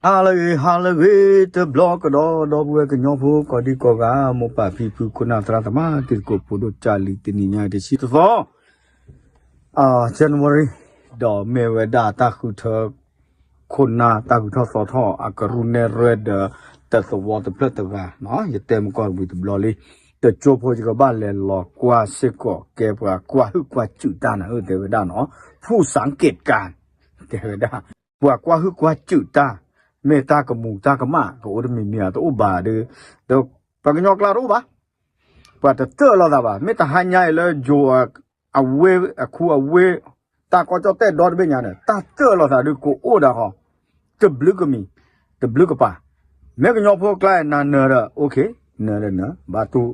ဟါလၢအဂ့ၤ ဟါလၢအဂ့ၤ တဘျီကဒီး ဒီပုၢ်ဝဲၢ်ကညီဖိ ကိးဒံကိးဂၤ မိၢ်ပၢ်ဖံဖု ခိၣ်နၢ်သရၣ်သမါ တံၤသကိးဖိဒိၣ် ကၢ်လံၤ တနံၤညါတဆံတသီ January ဒီးမ့ၢ်ဝဲဒၣ်တၢ်ဃုထၢ ခိၣ်နၢ်တၢ်ဃုထၢသီထီၣ် အကရူၢ်နဲၣ်ရွဲၣ်ဒီး တသဝီတဖျၢၣ်တဂၤ, ယတဲမကီၢ်တဝံၤတဘျီလံ, တကၠိဖိယကဘၣ်လဲၤလီၤကွၢ်စ့ၢ်ကီး ကဲပှၤကွၢ်ဟုၣ်ကွၢ်စူၣ်တၢ်နၤဧၢ တဲဝဲဒၣ်နီၤ, ဖူၣ်စၣ်က့းကၤ တဲဝဲဒၣ် ပှၤကွၢ်ဟုၣ်ကွၢ်စူၣ်တၢ်, မ့ၢ်တၢ်ကမူၤတၢ်ကမၣ် ကအိၣ်တမံၤမံၤဧါ တအိၣ်ဘၣ်ဒီး, ဒီးပှၤကညီကျါတအိၣ်ဘၣ်, ပှၤတတၢၢ်လိာ်သးဘၣ်, မ့ၢ်တဟါညါအံၤလၢယိၤအဝ့ၢ် အခူအဝ့ၢ် တၢ်ကီၢ်ကၠီၣ်တဲၣ်ဒီတဘ့ၣ်ညါဒီး တၢ်တၢၢ်လိာ်သးဒုးကအိၣ်ဒၣ်ဃီ, တဘျုးကမံၤ, တဘျုးကပၤ, မ့ၢ်ကညီဖိကျါနၤနၢၤဒီး okay, နၢၤဒီးနၢၤ, ဘၣ်တူၢ်,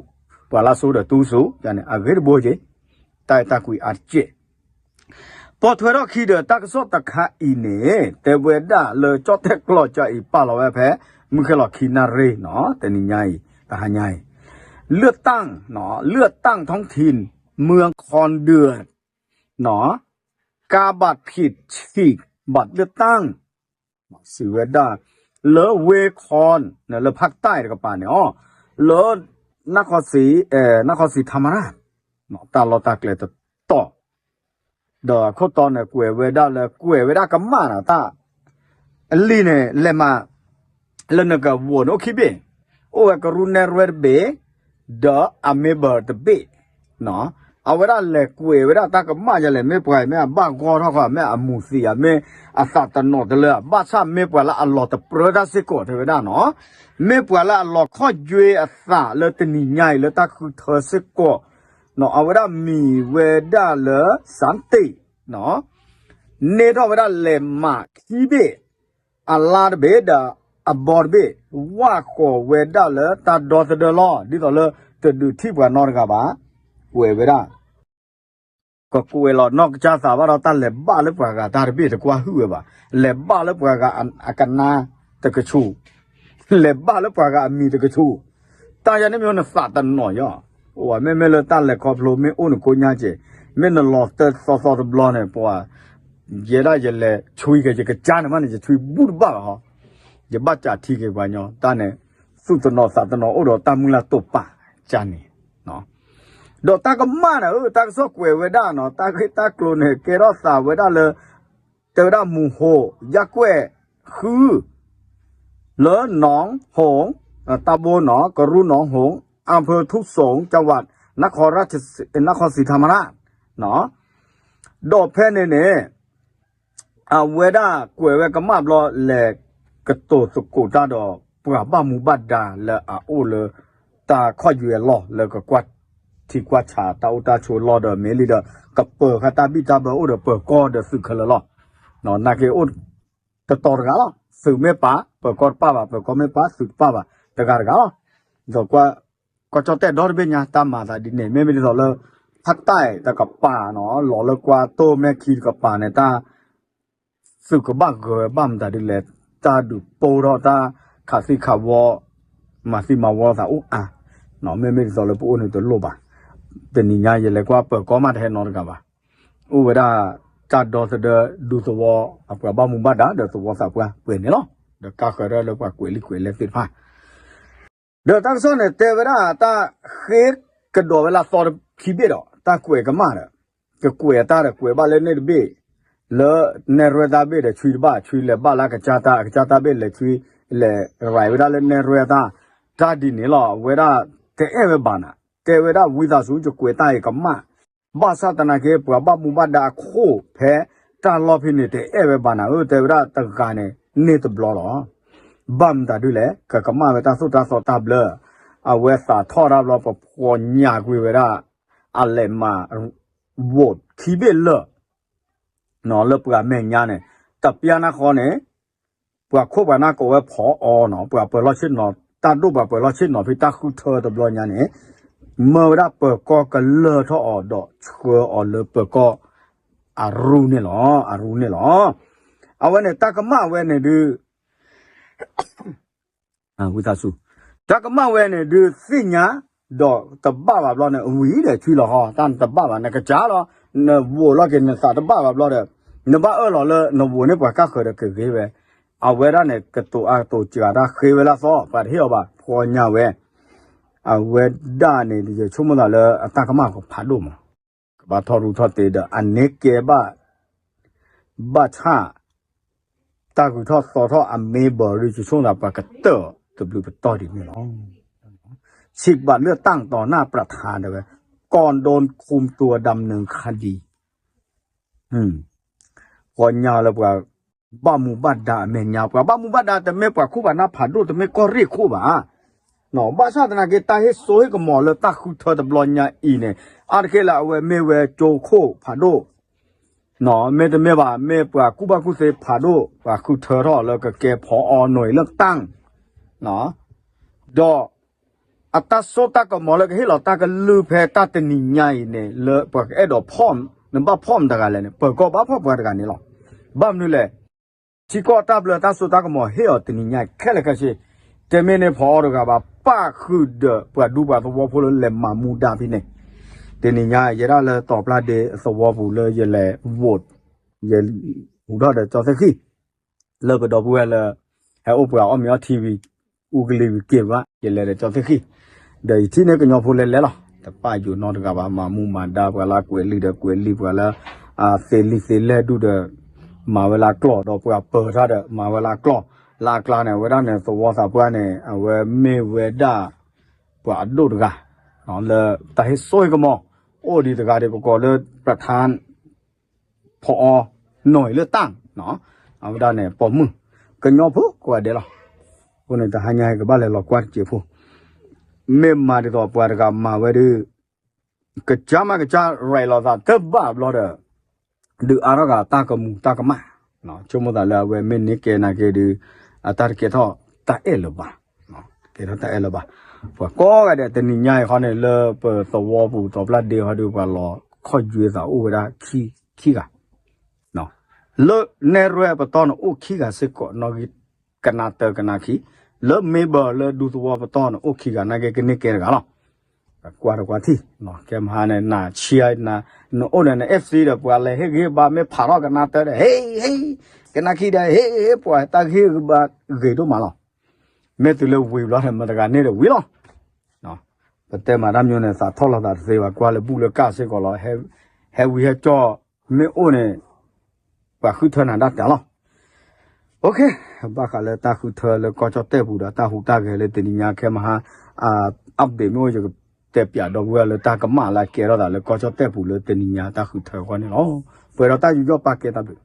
ပှၤလၢစိဒီးတူၢ်စိ ယန့ၣ် အဂ့ၤတဘိက့ၤ, တၢ်အဲၣ်တၢ်ကွံအါတက့ၢ် ပိာ်ထွဲထီၣ်ခံဒီး တၢ်ကစီၣ်တခါအံၤန့ၣ် တဲဝဲဒၣ်လၢကၠီၣ်တဲၣ်ကျီၢ်ကၠီအံၤ ပာ်လီၤဝဲဖဲ မုၢ်ခဲလီၤခံနၣ်ရံၣ်နီၤ တနံၤညါအံၤ တဟါညါအံၤ, လၢတၢ်, လၢတၢ်ထီၣ်ထံ မုၢ်ခီဒုး နီၤ, ကါဘၣ်ဖံးဆံး ဘၣ်လၢတၢ် စံးဝဲဒၣ် လၢဝ့ၢ်ခီ လၢဖးတၢ်တကပၤန့ၣ်အီၤ လၢ နခီစံး, နခီစံးထါမရၣ် တၢ်လီၢ်တၢ်ကျဲတတီၤ ဒီးခိၣ်တီန့ၣ် ကွဲးဝဲဒၣ်လၢ ကွဲးဝဲဒၣ်ကမၣ်နၤတၢ် အလံာ်န့ၣ် လဲၤမး လၢနကဝိၤန့ၣ်အိၣ်ခံဘ့ၣ်, အိၣ်ဝဲကရူၢ်နဲၣ်ရွဲၣ်တဘ့ၣ်, ဒီးအမ့ၢ်ဘၢၣ်တဘ့ၣ် အဝဲဒၣ်လဲၤကွဲးဝဲဒၣ်တၢ်ကမၣ်ယလဲၣ်, မ့ၢ်ပှၤအံၤမ့ၢ်အဘၣ်ဂီၢ်ထီၣ်ဃီ မ့ၢ်အမူၤသံးဧါ, မ့ၢ်အသးတနီၤတလၢ, ဘၣ်ဆၣ်မ့ၢ်ပှၤလၢအလီၤတပြၢတၢ်စ့ၢ်ကီး တဲဝဲဒၣ်နီၤ, မ့ၢ်ပှၤလၢအလီၤခီၣ်ယွဲအသးလၢတနံၤညါအံၤလၢတၢ်ဃုထၢစ့ၢ်ကီး, အဝဲဒၣ်မံၤဝဲဒၣ်လၢ စၣ်တ့ၣ် န့ၢ်ထီၣ်ဝဲဒၣ်လဲၤမးခံဘ့ၣ်, အလါတဘ့ၣ်ဒီးအဘီတဘ့ၣ်, ဝၢ်ဃီၤဝဲဒၣ်လၢတၢ်ဒီသဒၢလီၤ, ဒ်သိးလၢတဒုးထံၣ်ပှၤနီတဂၤဘၣ်, ကွဲးဝဲဒၣ် ကကွဲးလီၤနီၢ်ကစၢ်သးဘၣ်ဒီး တၢ်လဲၤဘၣ်လၢပှၤဂၤတၢ်တဘ့ၣ်တကွၢ်ဟုၣ်ဝဲဘၣ်, လဲၤဘၣ်လၢပှၤဂၤအကနါတကဆူၣ်, လဲၤဘၣ်လၢပှၤဂၤအမံၤတကဆူၣ်, တၢ်ယၤန့ၣ်မ့ၢ်နသးတနီၤယီၤ, အိၣ်မ့မ့ၢ်လၢတၢ်လဲၤခီဖျိမ့ၢ်အိၣ်နကိညါကဲ, မ့ၢ်နလီၤတၢ်သီသီတဘျီန့ၣ် ပှၤ ယဲဒၣ်ယလဲၤဆွံက့ၤ ယကစၢ်န့ၣ်မးန့ၣ် ယဆွံဘူၣ်တဘၣ်ဘၣ်ဟီ, ယဘၣ်စးထံက့ၤပှၤညီ တၢ်န့ၣ် သူၣ်တနီၤသးတနီၤအိၣ်ဒီးတၢ်မုၢ်လၢ်တိာ်ပာ်ကၢ်န့ၣ်, ဒီးတၢ်ကမၣ်န့ၣ်ဧၢ တၢ်ကစီၣ်ကွဲးဝဲဒၣ်နီၤ တၢ်ဂ့ၢ်တၢ်ကျိၤန့ၣ် ကဲထီၣ်သးဝဲဒၣ်လၢ တဲဝဲဒၣ်မူၤဟိး ယၢ်ကွဲၢ်ဃု လၢနီၢ်ဟိး တၢ်ဘိနီၤ ကရူၢ်နီၢ်ဟိး အၣ်ဖၢထူၣ်စိး ကၠၣ်ဝး နခီ နခီစံးထါမရၣ် ဒီးဖဲန့ၣ်န့ၣ် အဝဲဒၣ်ကွဲးဝဲကမၣ်ဘျီ လဲၤကတိၤသကိးတၢ်ဒီး ပှၤဘၣ်မူဘၣ်ဒါလၢအအိၣ်လၢ တၢ်ခီၣ်ယွဲအလီၢ် လၢကကွၢ်ထံကွၢ်ဆးတၢ်အိၣ်တၢ်ဆိးလီၢ်ဒီး မ့ၢ်လံဒီး ကပၢၤဃာ်တၢ်ဘံၣ်တၢ်ဘၢအိၣ်ဒီးပၢၤကီၢ်ဒီးသုးခဲလၢာ်လီၤ. နာ်က့အိၣ် တတီၤတဂၤလီၤ. သုးမ့ၢ်ပာ် ပၢၤကီၢ်တပာ်ဘၣ်, ပၢၤကီၢ်မ့ၢ်ပာ် သုးတပာ်ဘၣ် တဂၤတဂၤလီၤ. ဒီးကွၢ် ကီၢ်ကၠီၣ်တဲၣ်ဒီတဘ့ၣ်ညါ တၢ်မၤသးဒ်န့ၣ် မ့မ့ၢ်ဒ်သိးလၢ ဖးတၢ်တကပၤနီၤ လီၤလၢကွၢ်တိၢ်မဲၢ်ခံတကပၤန့ၣ် တၢ် သုးကဘၣ်ဂၢၤဝဲဘၣ်မတၤဒ်လဲၣ်, တၢ်ဒုးပိၢ်ထီၣ်တၢ်ခးသံခးဝီ မၤသံမၤဝီသးအိၣ်အါ, မ့မ့ၢ်ဒ်သိးလၢပအိၣ်န့ၣ်တလိၣ်ဘၣ်. တနံၤညါယလဲၤကွၢ်ပၢၤကီၢ်မးတဟဲနီတဂၤဘၣ်. အိၣ်ဝဲဒၣ်တၢ်ဒီသဒၢဒူသဝီ အပှၤဘၣ်မူဘၣ်ဒါဒီးသဝီသးပှၢ်ပှဲၤန့ၣ်လီၤ. ဒီးကါဃၢၤဒၣ်လၢပှၤကွဲးလံာ်ကွဲးလဲၢ်သ့ၣ်တဖၣ် ဒီးတၢ်ကစီၣ်န့ၣ် တဲဝဲဒၣ်တၢ်ဃ့ကဒီးဝဲလၢအသီခံဘ့ၣ်ဒီး တၢ်ကွဲးကမၣ်ဒီး ကကွဲးအတၢ်ဒီးကွဲးဘၣ်လၢန့ၣ်တဘ့ၣ်, လၢနဲၣ်ရွဲၣ်တၢ်ဘ့ၣ်ဒီးဆွံတဘၣ်, ဆွံလဲၤဘၣ်လၢအကစၢ်တၢ်, အကစၢ်တၢ်ဘ့ၣ်လဲၤဆွံ, လဲၤရၤဝဲဒၣ်လၢနဲၣ်ရွဲၣ်တၢ်, တၢ်ဒ်န့ၣ်လီၤ. အဝဲဒၣ်တအဲၣ်ဝဲဘၣ်နၤ, တဲဝဲဒၣ်ဝံသးစူၤ ယကွဲးတၢ်အံၤကမၣ် ဘၣ်ဆၣ်သနာ်က့ ပှၤဘၣ်မူဘၣ်ဒါအခိၣ်ဖဲတၢ်လီၢ်ဖဲန့ၣ် တအဲၣ်ဝဲဘၣ်နၤဧၢ, တဲဝဲဒၣ်တဂၤန့ၣ် န့ၢ်တဘျီလီၤ. ဘၣ်မတၤဒ်လဲၣ်, ကကမၣ်ဝဲတၢ်သိၣ်တၢ်သီတၢ်ဘျၢ, အဝဲသးထီၣ်တၢ်ဘျီ ပဖှီၣ်ညၣ်ကွံာ်ဝဲဒၣ် အလဲၤမၤ vote ခံဘ့ၣ်လၢာ် လၢပှၤမဲာ်ညါန့ၣ်, တပျၢ်နၢ်ဃီန့ၣ် ပှၤခိၣ်ပှၤနၢ်ကိးဝဲဖီအီၤနီၤ, ပှၤပၢၤလီၢ်ဆ့ၣ်နီၤ, တၢ်ဒိၣ်ပှၤပၢၤလီၢ်ဆ့ၣ်နီၤဖဲတၢ်ဃုထၢတဘျီညါန့ၣ်, မၢဝဲဒၣ်ပၢၤကီၢ်ကလၢၢ်ထီၣ်အီၤဒီးဆှၢအီၤလၢပၢၤကီၢ် အရူန့ၣ်လီၤ, အရူန့ၣ်လီၤ. အဝဲန့ၣ်တၢ်ကမၣ်ဝဲန့ၣ်ဒုး ဝံသးစူၤ, တၢ်ကမၣ်ဝဲန့ၣ်ဒုးသ့ၣ်ညါ, ဒီးတဘၣ်ဘၣ်ဘျီန့ၣ် ဝံၤဒီးဆွံလီၤဟီ, တၢ်နတဘၣ်ဘၣ် နကစၢ်လီၤ, န vote လီၤက့ၤ နသးတဘၣ်ဘၣ်ဘျီဒီး နဘၣ်အၢၣ်လီၤလၢန vote န့ၢ်ပှၤကါဃၢၤဒီးကဂ့ၤဝဲ, အဝဲဒၣ်န့ၣ် ကတိၤအါကတိၤစှၤတၢ်ဃ့ဝဲလၢအသီ ပှၤတဟ့ၣ်အီၤဘၣ် ပှၤကညီဝဲ အဝဲဒၣ်န့ၣ် ယဆိကမိၣ်သးလၢအတၢ်ကမၣ်ကဖးဒိၣ်မး ကဘၣ်ထီၣ်ရူၢ်ထီၣ်သ့ဒီး အန့ၢ်ကဲဘၣ် ဘၣ်ဆၣ် တၢ်ဂုၤထီၣ်သီထီၣ်အမ့ၢ်ဘၣ်ဒီး ယဆိကမိၣ်သးပှၤကတၢၢ်တဘျုးပတီၢ်ဒ်န့ၣ်လီၤ. ဆီၣ်ဘၣ်လၢတၢ်တီၤနၢ်ပြထါတဲဝဲ ก่อนโดนคุมตัวดำเนินคดี ပှၤကညီလၢပှၤဘၣ်မူဘၣ်ဒါအမဲာ်ညါ ပှၤဘၣ်မူဘၣ်ဒါတမ့ၢ်ပှၤခိၣ်ပှၤနၢ်ဖးဒိၣ် တမ့ၢ်ကီၢ်ရ့ၣ်ခိၣ်ဘၣ်. ဘၣ်ဆၣ်သနာ်က့ တၢ်ဟ့ၣ်စိဟ့ၣ်ကမီၤလၢတၢ်ဃုထၢတဘျီညါအံၤန့ၣ် အါတက့ၢ်လၢအဝဲမ့ၢ်ဝဲကၠိခိၣ်ဖးဒိၣ် မ့တမ့ၢ်ဘၣ် မ့ၢ်ပှၤကူၣ်ဘၣ်ကူၣ်သ့ဖးဒိၣ် ပှၤဃုထၢထီၣ်လၢကကဲဖီအီနိၣ်အံၤလၢတၢ် ဒီး အတၢ်စိတၢ်ကမီၤလၢကဟ့ၣ်လီၤတၢ်ကလုၢ်ဖဲတၢ်တနံၤညါအံၤန့ၣ် လၢပှၤကအဲၣ်ဒိးဖီၣ် နဘၣ်ဖီၣ်မတၤတဂၤလဲၣ်န့ၣ် ပၢၤကီၢ်ဘၣ်ဖီၣ်ပှၤတဂၤန့ၣ်လီၤ. ဘၣ်မနုၤလဲၣ် ထံကီၢ်တၢ်ဘျၢတၢ်စိတၢ်ကမီၤဟ့ၣ်အီၤတနံၤညါခဲလၢာ်ခဲဆ့ တမ့ၢ်န့ၣ်ဖီအီတဂၤဘၣ် ပၣ်ဃုာ်ဒီးပှၤဒူပှၤသဝီဖိလၢလဲၤမၤမူဒါဖဲန့ၣ် တနံၤညါ ယဲဒၣ်လၢတီၤပျၢ်ဒ့အသဝီပူၤလၢယလဲၤ vote ယဟူးထီၣ်ဒီးကၠီသ့ၣ်ဃံၣ် လၢပဒီပုၢ်ဝဲၢ်လၢ ဟဲအိၣ်ပှၤအီၣ်မ့ၤအီထံဝံၤ အူကလံၤဝံၤက့ၤဘၣ် ယလဲၤဒီးကၠီသ့ၣ်ဃံၣ် ဒီးယထံၣ်န့ၢ်ကညီဖိလဲၤလဲၤလီၤ တပၣ်ယိာ်နီတဂၤဘၣ် မၤမူမၤဒါ ပှၤလၢကွဲးလံာ်ဒီးကွဲးလံာ် ပှၤလၢ သ့လံာ်သ့လဲၢ်ဒူၣ်ဒီး မၤဝဲလၢကျီၢ် ဒီးပှၤပၢၤထါဒီး မၤဝဲလၢကျီၢ် လၢအကျါန့ၣ် အဝဲဒၣ်န့ၣ် သဝီသးပှၢ်န့ၣ် အဝဲမ့ၢ်ဝဲဒၣ် ပှၤအဒိၣ်တဂၤ လၢတၢ်ဟ့ၣ်စိဟ့ၣ်ကမီၤ အိၣ်ဒံးတဂၤဒံး ကကိးလၢပြထါ ဖီအီ နီၢ်အံၤလၢတၢ် အဝဲဒၣ်န့ၣ် ပိာ်မုၣ် ကညီဖိကိးဂၤဒဲးလီၤ. အဃိန့ၣ် တဟါညါကဘၣ်လဲၤလီၤကွၢ်တစဲးဖိ မ့ၢ်မၤဒ်သိးပှၤတဂၤမၤဝဲဒီး ကစၢ်မးကစၢ်ရဲၣ်လီၤသးတဘၣ်ဘျီဒီး ဒုးအါထီၣ်ဂၤတၢ်ကမူၤတၢ်ကမၣ် ဆိကမိၣ်သးလၢအဝဲမ့ၢ်န့ၢ်ကဲနာ်က့ဒီး အတၢ်တကဲထီၣ်တၢ်အဲၣ်လၢၤဘၣ် ကဲထီၣ်တၢ်အဲၣ်လၢၤဘၣ်. ပှၤကိးဂၤဒဲးတနံၤညါအံၤခီန့ၣ် လၢပသဝီပူၤတီၤပျၢ်ဒ့ဟီဒီး ပှၤလီၤခီၣ်ယွဲသးအိၣ်ဝဲဒၣ်ခံဂၤ လၢနဲၣ်ရွဲၣ်ပတီၢ်န့ၣ်အိၣ်ခံဂၤစ့ၢ်ကီး နီၣ်ဂံၢ်ကနါတၢကနါခံ လၢမ့ၢ်ဘၢလၢဒူသဝီပတီၢ်န့ၣ် အိၣ်ခံဂၤနာ်က့ကန့ၢ်ကဲတဂၤလီၤ. ကွၢ်တကွၢ်ထံၣ် ကဲမဟါန့ၣ် နဆံး နအိၣ်န့ၣ် န FC ဒီးပှၤလဲၤဟ့ၣ်ဂ့ၤဘၣ် မ့ၢ်ဖးထီၣ်ကနါတၢဒီး ဟ့ၣ် ဟ့ၣ် ကနါခံဒီး ဟ့ၣ် ဟ့ၣ် ပှၤတၢ်ဂ့ၢ်ဘၣ်ဂ့ၤဒိၣ်မးလီၤ. မ့ၢ်တုၤလၢဝံၤဘျီဒီး မတၤတဂၤန့ၣ်ဒီးဝံၤလီၤ. ပတဲမၤတၢ်မနုၤန့ၣ် သးထီၣ်လီၤသးတသ့ဘၣ် ကွၢ်လၢဘူၣ်လၢကၢ်စ့ၢ်ကီးလီၤ. ဟဲဝံဟဲကၠီ မ့ၢ်အိၣ်န့ၣ် ပှၤဃုထၢနၤဒၣ်တၢ်လီၤ. ဘၣ်ဃးလၢတၢ်ဃုထၢလၢကီၢ်ကၠီၣ်တဲၣ်ပူၤဒီးတၢ်ဟူးတၢ်ဂဲၤလၢတနံၤညါခဲမဟါ update မ့ၢ်အိၣ် ယကတဲပၠးဒီပုၢ်ဝဲၢ်လၢတၢ်ကမၣ်လၢအကဲထီၣ်သးလၢကီၢ်ကၠီၣ်တဲၣ်ပူၤလၢတနံၤညါတၢ်ဃုထၢအဂီၢ်န့ၣ်လီၤ. ပှဲၤဒီးတၢ်ယူးယီၣ်ပာ်ကဲတၢ်ဘျုး